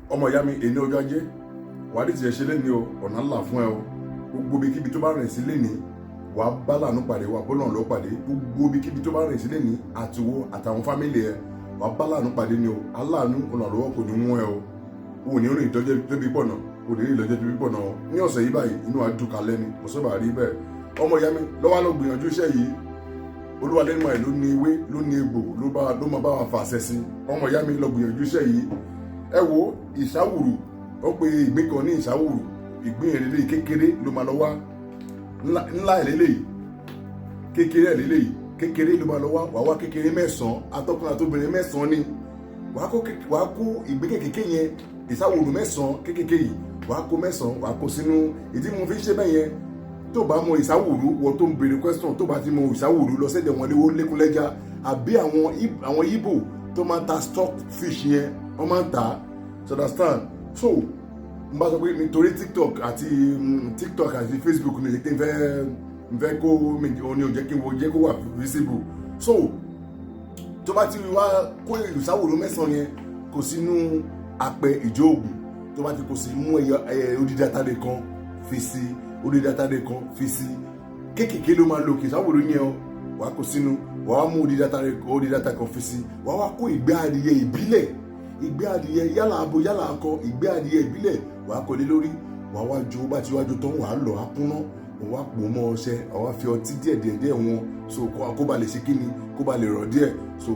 Ọmọ ìyá mi, èní ọjọ́ Ajé, wàá rí tiẹ̀ ṣe lẹ́ni o. Ọ̀nà ńlá fún ẹ o. Gbogbo ibikíbi tó bá rìn sí lẹ́ni, wàá bá lànà pàdé, wàá bọ́lọ̀ lọ pàdé. Gbogbo ibikíbi tó bá rìn sí lẹ́ni, àtiwọ́ àtàwọn family ẹ, wàá bá lànà pàdé ni o. Aláàánú olùrànlọ́wọ́ kò ní wọ́n ẹ o. Ò ní rìn ìtọ́jẹ́ tóbi pọ̀ náà, ò ní rìn ìlọ́jẹ́ tóbi pọ̀ náà. Ní ọ̀sẹ̀ yìí báyìí, inú wa dùn kalẹ́ ni mo sábà rí bẹ́ẹ̀. Ọmọ ìyá mi, lọ́wọ́ lọ gbìyànjú iṣẹ́ yìí. Olúwa lẹ́nu ẹ̀ ló ní ewé, ló ní egbò, ló bá ló máa bá wa fà àṣẹ sí. Ọmọ ìyá mi, lọ gbìyànjú iṣẹ́ yìí. Ẹ wo ìṣàwùrù, ó pe ìgbín kan ní ìṣàwùrù. Ìgbín ìrẹ̀lẹ̀ kékeré ló máa lọ wá, ńlá ìrẹ̀lẹ̀ kékeré, ìrẹ̀lẹ̀ kékeré ló máa lọ wá. Wàá wá kékeré mẹ́sàn-án, atọ́kùnrin àtobìnrin mẹ́sàn-án ni. Wàá kó ìgbín kékeré yẹn, ìṣàwùrù mẹ́sàn-án kékeré yìí, wàá kó mẹ́sàn-án, wàá kó sínú. Ìdí mo fi ń ṣe bẹ́ẹ̀ yẹn, tó bá mọ ìsáwùrú, wọ tó ń béèrè question, tó bá ti mọ ìsáwùrú, lọ sẹ́dẹ̀ wọn léwó lékúnlẹ́já, àbí àwọn Ìgbò tó máa ń ta stock fish yẹn, wọ́n máa ń tà á. So understand? So n bá sọ pé nítorí TikTok àti Facebook ní kí n fẹ́ kó mi ní ò jẹ́ kí n wo jẹ́ kó wà visible. So tó bá ti wá kó ìsáwùrú mẹ́sàn-án yẹn, kó sínú apẹ ìjọ ògùn. Tó bá ti kó sí, mú ẹyọ odidi atare kan fi sí, odidi atare kan fi sí. Kéékèèké ló máa lò kì ìsáwùrú yẹn o. Wàá kó sínú, wàá mú odidi atare kan fi sí, wàá wá kó ìgbẹ́ adìyẹ ìbílẹ̀, ìgbẹ́ adìyẹ, yálà abo, yálà akọ, ìgbẹ́ adìyẹ ìbílẹ̀, wàá kó lé lórí. Wàá wá jó, bá ti wá jó tán, wàá lọ á kúnná, wàá pò mọ́ ọṣẹ, wàá fi ọtí díẹ̀ díẹ̀ díẹ̀ wọn so kó ba lè ṣe kíni, kó ba lè rọ̀ díẹ̀. So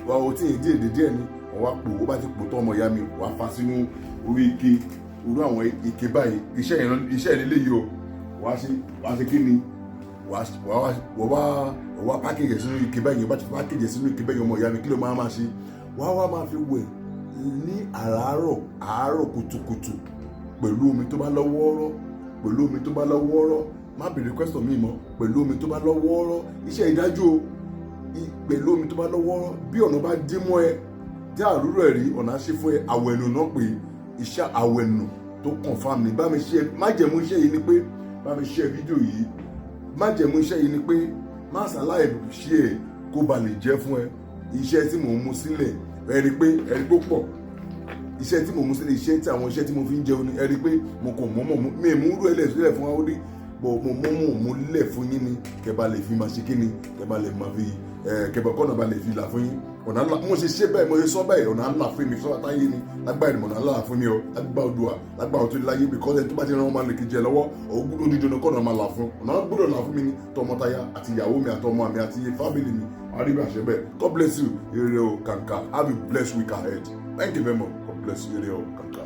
wàá ọtí yẹn díẹ̀ díẹ̀ ni wàá pò. Ó bá ti pò tán, ọmọ ìyá mi, wàá fa sínú orí ike, irú àwọn ike báyìí. Iṣẹ́ yẹn, iṣẹ́ ìlélẹ́ yìí o. Wàá ṣe kíni? Wàá wá package sínú ike báyìí. Bá ti package sínú ike báyìí, ọmọ ìyá mi, kí ló máa ṣe? Wàá wá máa fi wẹ̀ ní àràárọ̀ àárọ̀ kùtùkùtù pẹ̀lú omi tó bá lọ́ wọ́ọ́rọ́, pẹ̀lú omi tó bá lọ́ wọ́ọ́rọ́. Má bèrè question mi mọ́. Pẹ̀lú omi tó bá lọ́ wọ́ọ́rọ́. Iṣẹ́ ìdájú o. Pẹ̀lú omi tó bá lọ́ wọ́ọ́rọ́. Bí ọ̀nà bá dí mọ́ ẹ tí àrúrò ẹ̀ rí, ọ̀nà á ṣe fún ẹ. Àwẹ̀nù náà pé iṣẹ́ àwẹ̀nù tó confirm ní. Bá mi ṣe májẹ̀mú iṣẹ́ yìí ni pé bá mi ṣe fídíò yìí. Májẹ̀mú iṣẹ́ yìí ni pé má ṣàláì ṣe é kó ba lè jẹ́ fún ẹ. Iṣẹ́ tí mò ń mú sílẹ̀, ẹ rí pé ẹ rí pé ó pọ̀. Iṣẹ́ tí mò ń mú sílẹ̀, iṣẹ́ tí àwọn iṣẹ́ tí mo fi ń jẹun ni. Ẹ rí pé mo kò mọ̀mọ̀ mi mú rú ẹlẹ́ sílẹ̀ fún wa, ó rí bọ̀ mo mọ̀mọ̀ mú lẹ̀ fún yín ni, kẹ́ bá lè fi máa ṣe kí ni, kẹ́ bá lè máa fi ẹ kẹ́ bá kọ́nà bá lè fi là fún yín. Ọ̀nà ńlá mo ṣe ṣe bẹ́ẹ̀, mo ṣe sọ bẹ́ẹ̀, ọ̀nà ńlá fún mi sọ́wọ́ táyé ni. Lágbára ìmọ̀, ọ̀nà ńlá fún mi o, lágbára Odùà, lágbára tó láyé, because ẹni tó bá ti rán ọmọ lè kejì ẹ lọ́wọ́, odidi ọ̀nà kọ́nà máa là fún. Ọ̀nà gbọ́dọ̀ là fún mi ní tọmọtaya àti ìyàwó mi àtọmọ mi àti family mi. Àríwá àṣẹ bẹ́ẹ̀. God bless you. Ire o kàǹkà. Have a blessed week ahead. Thank you very much. God bless you. Ire o kàǹkà.